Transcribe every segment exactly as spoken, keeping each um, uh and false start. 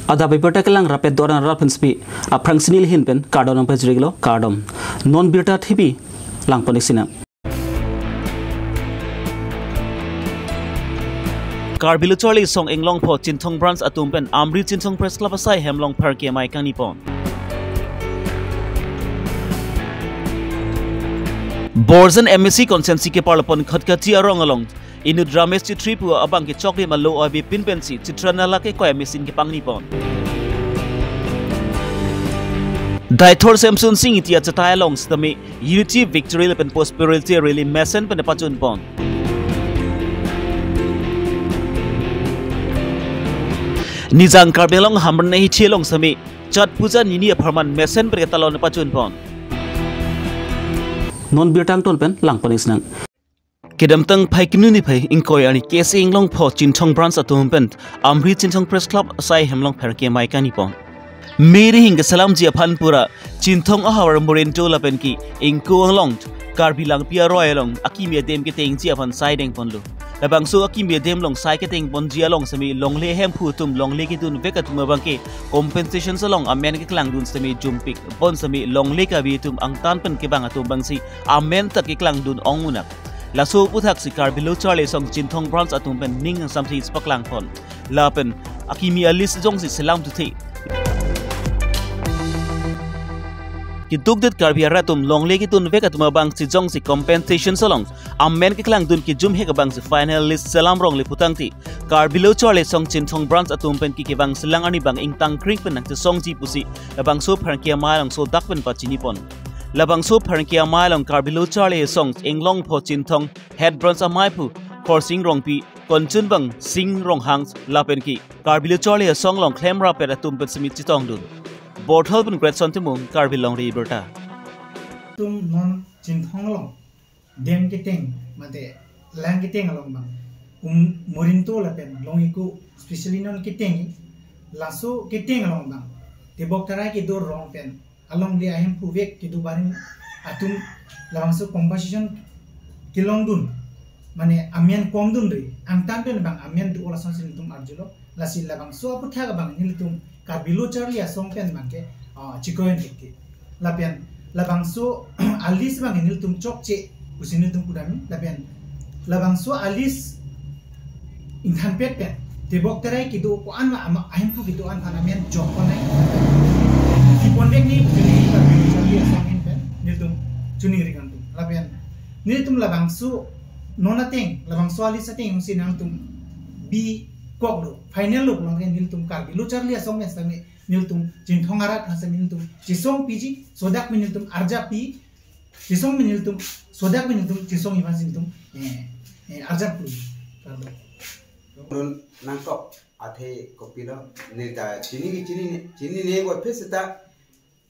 Adap abirta kelang rapet doran rat pensi aphrangsi neli ahin pen kardom nangpajirlo, kardom. Non birta thepi langpon-ik sinang. Karbi Lo Charli Asong Inglongpho Chinthong Branch atum pen Amri Chinthong Press Club asai hem along pherangke amei kangnipon. Borjan M A C constituency keparlopon Khatkhati arong along inut Ramesh Chitri pu abang ke choklim alo abipin pensi Chitra Nala kekoi amachine kepangnipon. Deithor Samson Sing Ingti achatai along sitame Unity Victory lapen Prosperity Rally mesen pen pachunpon. Nijang Karbi Anglong Hamren ahithi along sitame Chhath Puja nini apharman mesen pen ketalon pachunpon. Non birta angton pen langpon-ik sinang. Kedamtang Phaikunu niphai ingkoi arni K S A Inglongpho Chinthong Branch atum pen Amri Chinthong Press Club asai hem along pherangke amei kangnipon. Miri hing keselamji aphan pura Chinthong ahavar Morinto lapen ke ingkoi along Karbi Langpi aroi along akimi adim ketengji aphan sai dengponlo. Labangso akimi adim along sai ketengponji along sitame longle hemphu atum longle kedunvek atum abang ke compensation along amen keklangdun sitame jumpik pon sitame longle kabi atum angtan pen kevang atum abangsi amen ta keklangdun ong unak. Laso aputhaksi Karbi Lo Charli Asong Chinthong Branch atum pen ning samsi chepaklangpon. Lapen akimi a-list jongsi selam tuthe. Kedukdet Karbi arat atum longle kedunvek atum abangsi jongsi compensation along amen keklangdun kejumhek abangsi final list selam longle putangte Karbi Lo Charli Asong Chinthong Branch atum pen ke kevang selang arni abang ingtang kring pen nangchesongji pusi labangso pherangke amei along sodak pen pachinipon. Labangso pherangke amei along Karbi Lo Charli Asong Inglongpho Chinthong Head Branch ameiphu Khorsing Rongpi, konchunbang Sing Ronghang lapen ke Karbi Lo Charli Asong along klem rapet atum pen sitame chetongdun. Borthal pen Greatson Timung, Karbi Longri Abirta. Atum non Chinthong along dam keteng mate lang keteng along abang, um, Morinto lapen Longiko, specially non keteng, laso keteng along abang tebok tarai kedo arong pen alongle ahemphu vek kedo barim atum labangso compensation kelongdun, mane amen komdun ri, angtan pen abang amen do-o lasonsi nelitum arjulo. Lasi labangso aputhak abang nelitum Karbi Lo Charli Asong pen abang ke, ah, chikroin tik tik. Lapen labangso a-list abang nelitum chokche pusi nelitum pudamji. Lapen labangso a-list ingthanpet pen tebok tarai kedo ko-an ma ama ahemphu kedo an aphan amen jokpon nai. Kepon vek neli Karbi Lo Charli Asong ahin pen nelitum choningri kangtung. Lapen nelitum labangso non ateng, labangso a-list ateng si nangtum bikoklo, final lo pulang ke nelitum Karbi Lo Charli Asong pen sitame nelitum Chinthong arat aphan sitame nelitum chesongpiji, sodak pen nelitum arjappi, chesong pen nelitum, sodak pen nelitum chesongji aphansi nelitum, eh, eh, arjap pu. Nun nangkok athe kopilo, neli ta chini ke chini ne, chinine ko phe seta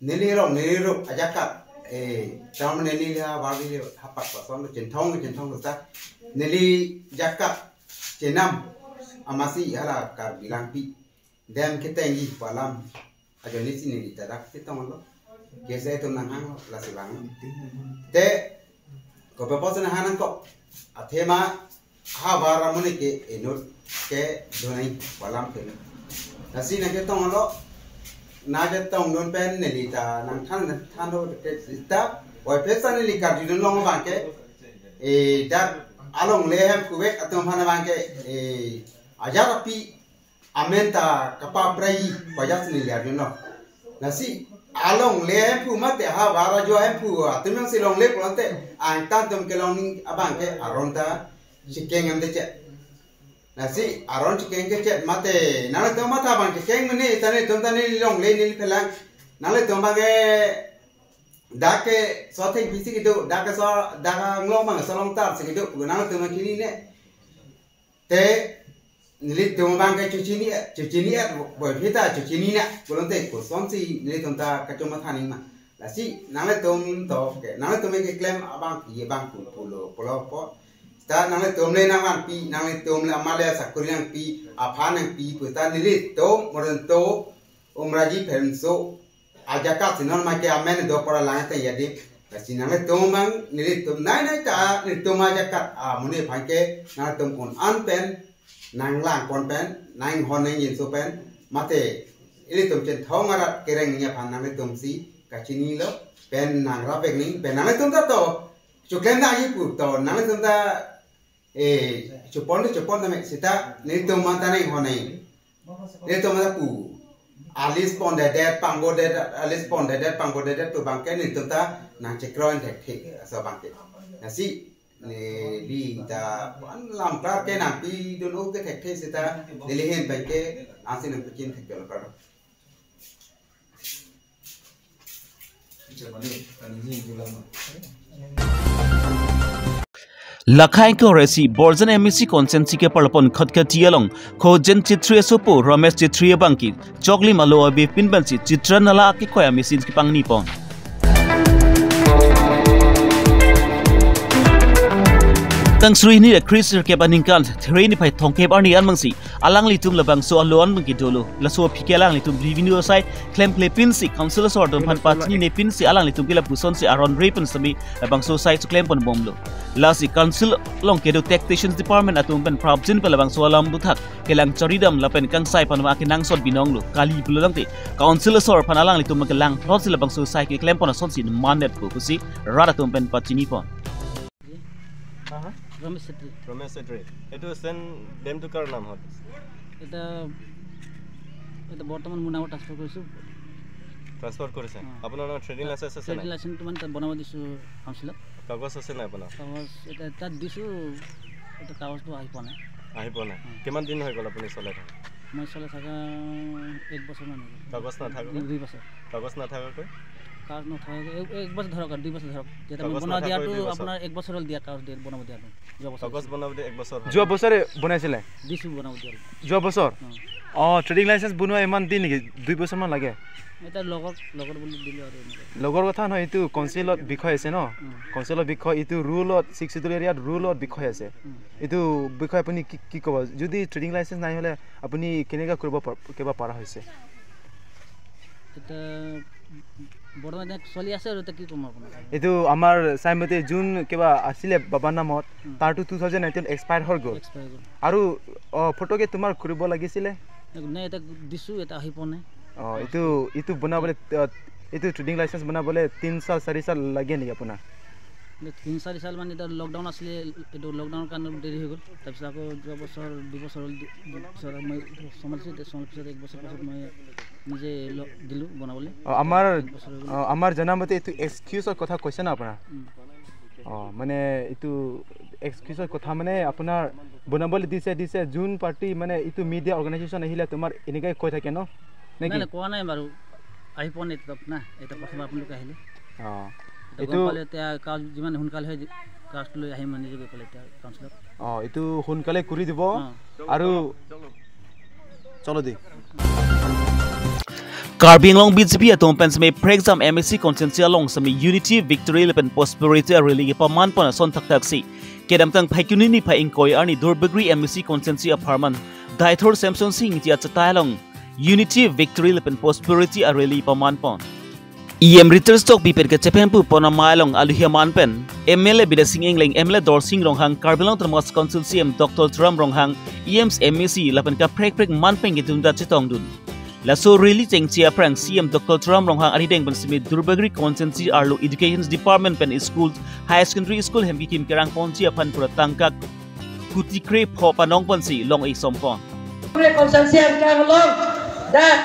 neli rong neli rup ajakat, eh, tam neli ha bali hapak pason Chinthong Chinthong ta neli jakat chenam amatsi hala Karbi Langpi dam ketengji pu alam ajoine si neli ta dak chetonglo. Kese atum nanghanglo, lasi vang. Te kopi apotsi nanghang nangkok? Athema havar amonit ke inut kedo nai pu alam ke. Lasi nangchetonglo, nangchetongdun pen neli ta nangthan thanlo ke seta, oi pesa neli karjudun long abang ke, eh, dak alongle hemphu vek atum aphan abang ke, eh, ajar api amen ta kapaprai pu ajatsi neli arjulo. Lasi alongle hemphu mate havar ajo hemphu atum jongsi longle pulote angtan atum kelongning abang ke aron ta chekeng amde chet. Lasi aron chekeng ke chet mate nanglitum matha abang chekeng mene ta nelitum ta neli longle neli phelang. Nanglitum abang ke dak ke so thengpi si kedo, dak ke so dak anglong abang so longtar si kedo, nanglitum chinine. Te nelitum abang ke chechini, chechini et, boi phi ta chechini na, pulote kosonsi nelitum ta kachomatha nangma. Lasi nanglitum to ke, nanglitum keklem abang ke abang pu pulo, pulo po. Ta nanglitum le nangvangpi, nanglitum le amat le sakori nangpi, aphan nangpi, pu ta nelitum Morinto, Umraji Phemso ajakat si non ma ke amen do pora lang te yadim. Lasi nanglitum abang nelitum nai nai ta nelitum ajakat amonit aphan ke nanglitum un-an pen nanglangpon pen nanghon nangjinso pen mate Ilitum Chinthong arat kereng nangji aphan nanglitum si kachinilo, pen nangrap vek nang, pen nanglitum ta to, choklemnangji pu to, nanglitum ta, eh, chopon de chopon tame seta, nelitum manta nang honai. Nelitum manta pu. Alis pondedet, pangbodedet, alis pondedet, pangbodedet pu abangke nelitum ta nangchekroin thekthe, aso abangke. Lasi, neli ta pan lam klar ke nangpidun-o ke thekthe seta, neli ahin abangke, ansi nangpichin thekthe lo kardom. Lakhain ko resi Borjan M A C constituency ke parlopon Khatkhati along Khojen Chetri asopo Ramesh Chetri abangke choklim alo abepin pensi Chitra Nala akekoi amesin kepangni pon. Tang suri hini ra kre sirkep aningkan three niphai thomkep arni anmangsi alanglitum labangso alo anmang kedolo. Laso aphi ke alanglitum revenue asai klemkle pinsi council asor atum aphan pachinine pinsi alanglitum ke lapusonsi aron re pen sami labangso asai choklem ponbomlo. Lasi council along kedo taxation department atum pen prapjin pen labangso alam aputhak kelang charidam lapen kangsai panma kenangsot binonglo. Kali pulo tangte council asor aphan alanglitum kelang plot si labangso asai keklem pon asonsi mandet pu pusi rat atum pen pachini pon. হা, হা? ৰমেশ চেত্ৰী। ৰমেশ চেত্ৰী। এইটো চেণ্ট ডেমটো কাৰ নাম হয়? এটা, এটা বৰ্তমান মোৰ নামত ট্ৰান্সফাৰ কৰিছোঁ। ট্ৰান্সফাৰ কৰিছে? অ। আপোনাৰ নামত ট্ৰেডিং লাইচেন্স আছে ট্ৰেডিং নাই? লাইচেন্সটো মানে তাত বনাব দিছোঁ কাউন্সিলত। কাগজ আছে নাই আপোনাৰ? কাগজ এটা, তাত দিছোঁ, এইটো কাগজটো আহি পোৱা নাই। আহি পোৱা নাই? অ। কিমান দিন হৈ গ'ল আপুনি চলাই থকা? মই চলাই থকা এক বছৰমান হৈ গ'ল। কাগজ নাথাকে? দুই, দুই বছৰ। কাগজ নাথাকাকৈ? কাগজ নাথাকে, এক, এক বছৰ ধৰক আৰু দুই বছৰ ধৰক। যেতিয়া মই কাগজ বনাব নাথাকে দিয়াটো দুই বছৰ। আপোনাৰ এক বছৰ হ'ল দিয়া, কাগজ দিয়া, বনাব দিয়াটো। যোৱা বছৰ কাগজ দিছোঁ। বনাব দিয়া এক বছৰ হ'ল। যোৱা বছৰে বনাইছিলে? দিছোঁ বনাব দিয়া। যোৱা বছৰ? অ। অ, ট্ৰেডিং লাইচেন্স বনোৱা ইমান দিন নেকি? দুই বছৰমান লাগে? এটা লগৰ, লগৰ বুলি দিলোঁ আৰু এনেকে। লগৰ কথা নহয়, এইটো কাউন্সিলত বিষয় আছে ন? উম। কাউন্সিলৰ বিষয়, এইটো ৰুলত, ছিক্স শ্বিডিউল এৰিয়াত ৰুলত বিষয় আছে। উম। এইটো বিষয়ে আপুনি কি, কি ক'ব? যদি ট্ৰেডিং লাইচেন্স নাই হ'লে আপুনি কেনেকৈ কৰিব পাৰ-, কিবা পৰা হৈছে? এতিয়া বৰ্তমান এতিয়া চলি আছে আৰু, এতিয়া কি ক'ম আপোনাক? এইটো আমাৰ চাইমতে যোন কিবা আছিলে বাবাৰ নামত, উম। তাৰতো টু থাউজেণ্ড নাইনটিন এক্সপায়াৰ হৈ গ'ল। এক্সপায়াৰ হৈ গ'ল। আৰু, অ, ফটকে তোমাৰ কৰিব লাগিছিলে? নাই, এতিয়া দিছোঁ, এতিয়া আহি পোৱা নাই। অ, এইটো, এইটো বনাবলৈ, অ, এইটো ট্ৰেডিং লাইচেন্স বনাবলৈ তিনি চাৰি চাৰি চাৰি চাল লাগে নেকি আপোনাৰ? মানে তিনি চাৰি চাল মানে এতিয়া লকডাউন আছিলে, এইটো লকডাউনৰ কাৰণে দেৰি হৈ গ'ল। তাৰপিছত আকৌ যোৱা বছৰ, দুবছৰ হ'ল, দু-, দুবছৰ মই এইটো চম্ভালিছোঁ, এতিয়া চম্ভালাৰ পিছত এক বছৰ পাছত মই নিজে ল-, দিলোঁ বনাবলৈ। অ, আমাৰ, এক বছৰ হৈ গ'ল। অ, আমাৰ জনামতে এইটো এক্সকিউজৰ কথা কৈছে ন আপোনাৰ? উম। অ, মানে এইটো এক্সকিউজৰ কথা মানে আপোনাৰ বনাবলৈ দিছে, দিছে, যোন পাৰ্টি মানে এইটো মিডিয়া অৰ্গেনাইজেশ্যন আহিলে তোমাৰ এনেকৈ কৈ থাকে ন? নে নাই, কি? নাই, কোৱা নাই বাৰু। আহি পোৱা নাই এতিয়াতো না, এতিয়া প্ৰথমে আপোনালোকে আহিলে। অ, এতিয়া এইটো গম পালে, এতিয়া কাজ যিমান সোনকালে হয়, কাজটো লৈ আহিম মানে নিজে গৈ পেলাই এতিয়া কাউন্সিলত। অ, এইটো সোনকালে কৰি দিব। অ। আৰু চলো দে। Karbi Anglong B J P atum pen seme Prekjam M A C constituency along seme Unity Victory lapen Prosperity a-rally kepaman pon ason thakthaksi kedamtang Phaikuni niphai ingkoi arni Duarbagori M A C constituency apharman Daithor Semsonsing Ingti achatai along Unity Victory lapen Prosperity a-rally paman pon. E M Ritter Tokbi pen kachepeng pu pon amei along aluhi aman pen M L A Bidya Sing Engleng, M L A Dorsing Ronghang, Karbi Anglong Autonomous Council C E M Doctor Tuliram Ronghang, E Ms, M A C lapen kaprek prek man pen kedunda chetongdun. Laso rally chengche aphrang C E M Doctor Tuliram Ronghang arideng pen seme Duarbagori constituency arlo Education Department pen school, high secondary school hem kekim kerang ponji aphan pura tangka kuti krepho panong ponsi long-e som pon. Constituency angkang along dak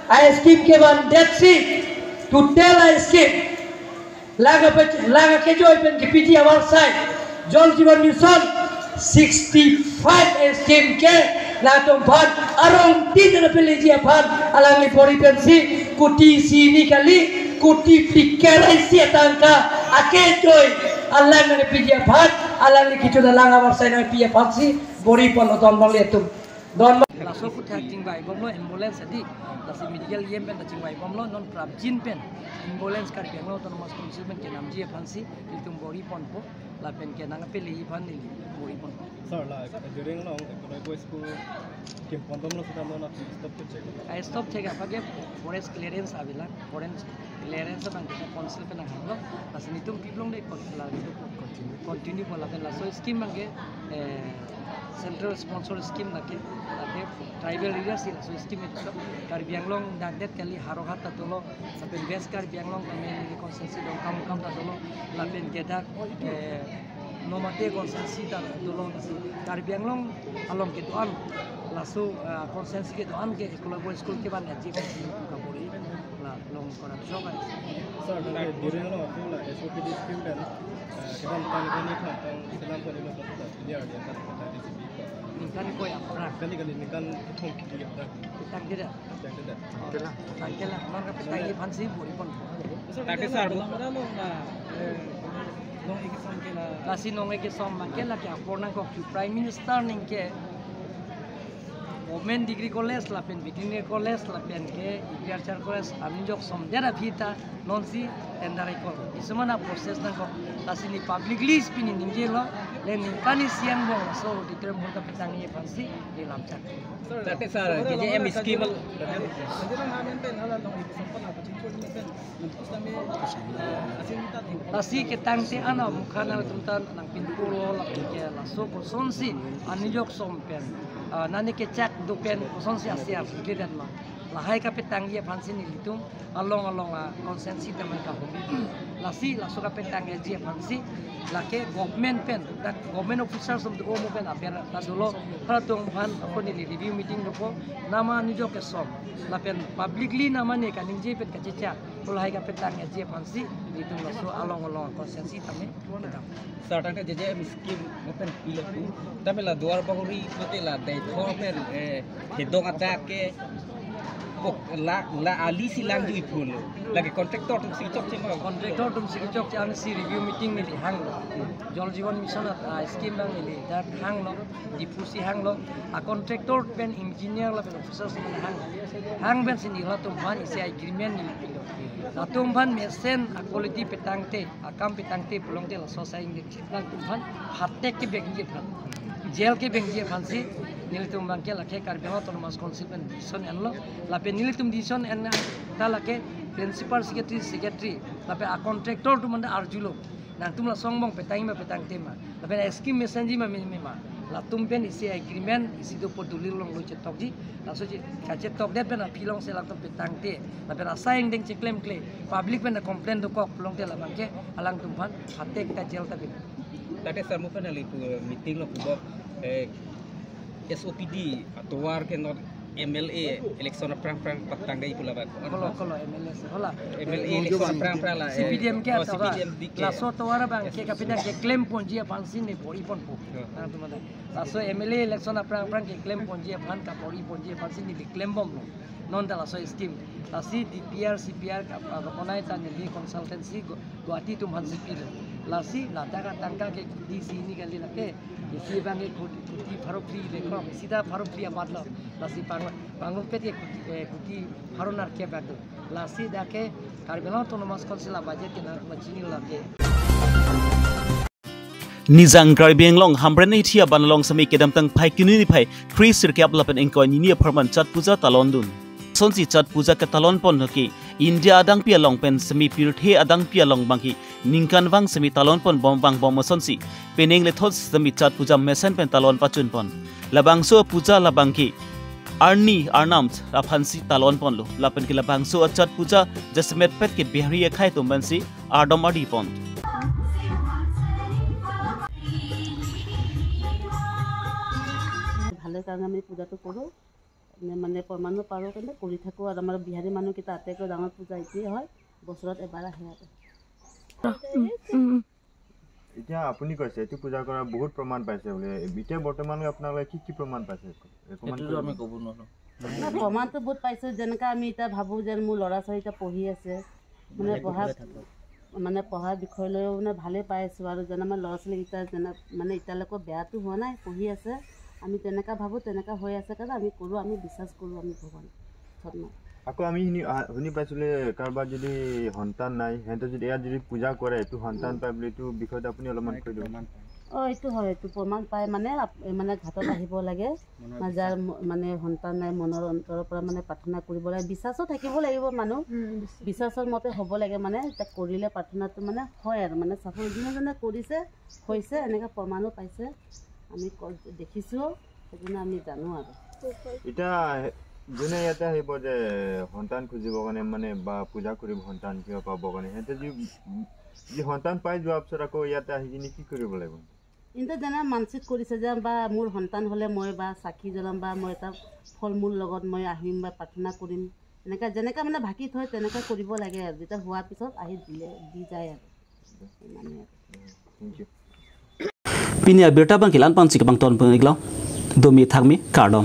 a-scheme kevandet si, total a-scheme lang ape-, lang akejoi pen kepiji avarsai Jal Jeevan Mission sixty-five a-scheme ke latum aphan arong tin na peleji aphan alangli bor-i pensi kuti isi hini kali, kuti phlikep ra isi atangka akejoi alang nangpiji aphan, alangli kecho alang avarsai nangpi aphansi bor-i ponlo don abang le atum. Don abang. Laso aphuthak chingvai bomlo ambulance adi. Lasi medical E M pen ta chingvai bomlo, non prapjin pen ambulance Karbi Anglong Autonomous Council pen kenamji aphansi ilitum bor-i ponpo, lapen kenangpeleji aphan neli bor-i ponpo. Sir, la during along ekonomi ko school kim pondom lo sita lo na stop ke check. Ai stop check apa ke forest clearance avela, forest clearance abang ke council pen nanghanglo, lasi nelitum piplong de kon la nelitum continue, continue po lapen laso scheme abang ke, eh, Central sponsor scheme lake, lake tribal area si laso scheme itu. Karbi Anglong dangdet kali, Howraghat ta dolo, lapen West Karbi Anglong kami ini constituency Dongkamukam ta dolo, lapen kedak, eh, Nomate constituency ta dolo, lasi Karbi Anglong along kedo-an, laso, eh, constituency kedo-an ke Eklavya school kevan aji kapori la long koran shokai. Sir, during lo aku la S O P D scheme kan, eh, kita bukan ini kan, kan selam kali lo kita clear dia kan, kita di sini kan. Ningkan koi aphrang. Kali kali ningkan kethom kali aphrang. Tangke da. Tangke da. Tangke la. Tangke la. Amar kapetangji aphansi bor-i pon. Tangke sir, lasi nonke kesom abangke lake apor nangkok, Prime Minister ningke Government Degree College lapen Veterinary College lapen ke Agriculture College anujok somdet aphi ta nonsi tender ikor. Isomana process nangkok. Lasi ne publicly pini ningjelo, le ningkan isi angbong laso auditorium hall kapetangji aphansi ne lamchak. Tangke sir, J J M scheme. Lasi ketangte ana mukha nangtum ta nangpinpolo lapen ke laso kosonsi anujok som pen, ah, nani kechak do pen kosonsi asiar kedan ma. Lahai kapetangji aphansi nelitum along along a constituency teman kahumri. Lasi laso kapetangji aphansi lake government pen, dak government officers som do mo pen aber ta dolo, halatum aphan ako neli review meeting dopo, nama anujok kesom lapen publicly nama ne kaningje pen kachecha, lahai kapetangji aphansi nelitum laso along along constituency tame kedam. Sir, tangte J J M scheme mo pen pilo pu. Tame la Duar Bahari mate la Deithor pen, eh, Hedong adak ke pok la, la ali si lang jui phulo. Lake contractor atum si chokche ma. Contractor atum si chokche, ansi review meeting neli hanglo. Jal Jeevan Mission at, ah, scheme abang neli dak hanglo. Diphu si hanglo. A contractor pen engineer lapen officers neli hang. Hang pensi neli latum aphan isi agreement neli pilo. Latum aphan mesen a quality petangte, akam petangte pulote laso asai ingdeng chiklang atum aphan phatek kebengji aphan, jail kebengji aphansi nelitum abangke lake Karbi Anglong Autonomous Council pen decision enlo. Lapen nelitum decision en ta lake principal secretary, secretary lapen a contractor atum anta arjulo, nangtum laso angbong petangji ma petangte ma, lapen scheme mesenji ma meme ma. Latum pen isi agreement, isi dopo dolil along lo chetokji. Laso che, kachetokdet pen aphi alongsi latum petangte, lapen asai ingdeng cheklemkle, public pen complain dokok pulote labangke alangtum aphan phatek ta jail ta bin. Tangte sir, mo pen kali pu meeting lo pulo, eh, S O P D atovar ke non M L A election aphrang aphrang patang dai pu labang. Kolo, kolo, M L A si, hola. M L A election aphrang aphrang la, eh, C P D M ke oh, atovar. C P D M D ke. Laso atovar abangke kapedang keklem ponji aphansi ne bor-i ponpo. Oh. Nangtum anta. Laso M L A election aphrang aphrang keklem ponji aphan kabor-i ponji aphansi neli klembomlo. Non ta laso scheme. Lasi D P R, C P R ka, ka, kaponai ta neli consultancy Gu-, Guwahati atum aphansi pilo. Lasi ladak atangka ke kuti isi hini kali lake. Isi abangke kuti, kuti pharo phli lekok. Isi ta pharo phli amatlo. Lasi pang, panglongpet ke kuti, eh, kuti pharo nerkep abang do. Lasi dak ke Karbi Anglong Autonomous Council a budget ke nangpachini lake. Nijang Karbi Anglong Hamren ithi aban along semi kedamtang phai kini niphai kre sirkep lapen ingkoi nini apharman Chhath Puja talondun. Sonsi Chhath Puja ketalon pon hoki India adangpi along pen semi pirthe adangpi along abangke ningkan vang semi talon pon bom vangbom asonsi penang lethot semi Chhath Puja mesen pen talon pachun pon. Labangso puja labangke arni arnam aphansi talon ponlo. Lapen ke labangso a Chhath Puja jasemet pet ke Bihari akhei atum pensi ardom ardi pon. ভালেই কাৰণে আমি পূজাটো কৰোঁ। এনে মানে প্ৰমাণো পাৰোঁ, কিন্তু কৰি থাকোঁ আৰু আমাৰ বিহাৰী মানুহকেইটা আটাইতকৈ ডাঙৰ পূজা এইটোৱেই হয়, বছৰত এবাৰ আহে আৰু। উম, উম, উম। এতিয়া আপুনি কৈছে এইটো পূজা কৰা বহুত প্ৰমাণ পাইছে বুলি। এতিয়া বৰ্তমানলৈ আপোনালোকে কি কি প্ৰমাণ পাইছে? অকণমান এইটোতো কৈ আমি দিব। ক'ব নোৱাৰোঁ। নাই, প্ৰমাণটো বহুত পাইছোঁ। যেনেকা আমি এতিয়া ভাবোঁ যেন মোৰ ল'ৰা ছোৱালী এতিয়া পঢ়ি আছে, মানে পঢ়া, মানে পঢ়াৰ বিষয় লৈও মানে ভালেই পাই আছোঁ। আৰু যেন আমাৰ ল'ৰা ছোৱালীকেইটা যেনে মানে এতিয়ালৈকে বেয়াটো হোৱা নাই, পঢ়ি আছে। আমি তেনেকা ভাবোঁ, তেনেকা হৈ আছে কাৰণে আমি কৰোঁ, আমি বিশ্বাস কৰোঁ আমি ভগৱান ওচৰত। আকৌ আমি শুনি, আ, শুনি পাইছিলোঁ যে কাৰোবাৰ যদি সন্তান নাই, সিহঁতে যদি ইয়াত যদি পূজা কৰে, এইটো সন্তান পায় বুলি এইটো বিষয়ত আপুনি অলপমান কৈ দিব। প্ৰমাণ পায়। অ, এইটো হয়, এইটো প্ৰমাণ পায়। মানে আপ-, মানে ঘাটত আহিব লাগে। মনৰ যাৰ বিশ্বাস। ম-, মানে সন্তান নাই, মনৰ অন্তৰৰ পৰা মানে প্ৰাৰ্থনা কৰিব লাগে। বিশ্বাসো থাকিব লাগিব মানুহ। উম, বিশ্বাস। বিশ্বাসৰ মতে হ'ব লাগে, মানে এতিয়া কৰিলে প্ৰাৰ্থনাটো মানে হয় আৰু মানে সফল। যোনে যোনে কৰিছে, হৈছে, এনেকে প্ৰমাণো পাইছে। আমি ক- দেখিছোঁ, সেইকাৰণে আমি জানো আৰু। এতিয়া যোনে ইয়াতে আহিব যে সন্তান খুজিব কাৰণে মানে বা পূজা কৰিব সন্তান কিবা পাব কাৰণে, সিহঁতে যি যি সন্তান পাই যোৱাৰ পিছত আকৌ ইয়াতে আহি কিনে কি কৰিব লাগিব? কিন্তু যেনে মানসিক কৰিছে যে বা মোৰ সন্তান হ'লে মই বা চাকি জ্বলাম বা মই এটা ফল মূল লগত মই আহিম বা প্ৰাৰ্থনা কৰিম, এনেকা যেনেকা মানে ভাকি থয় তেনেকা কৰিব লাগে আৰু। যেতিয়া হোৱাৰ পিছত আহি দিলে দি যায় আৰু। ইমানেই আৰু। Thank you. Pini abirta abang ke la-an pensi kebang ton pengiklo. Domi thakmi kardom.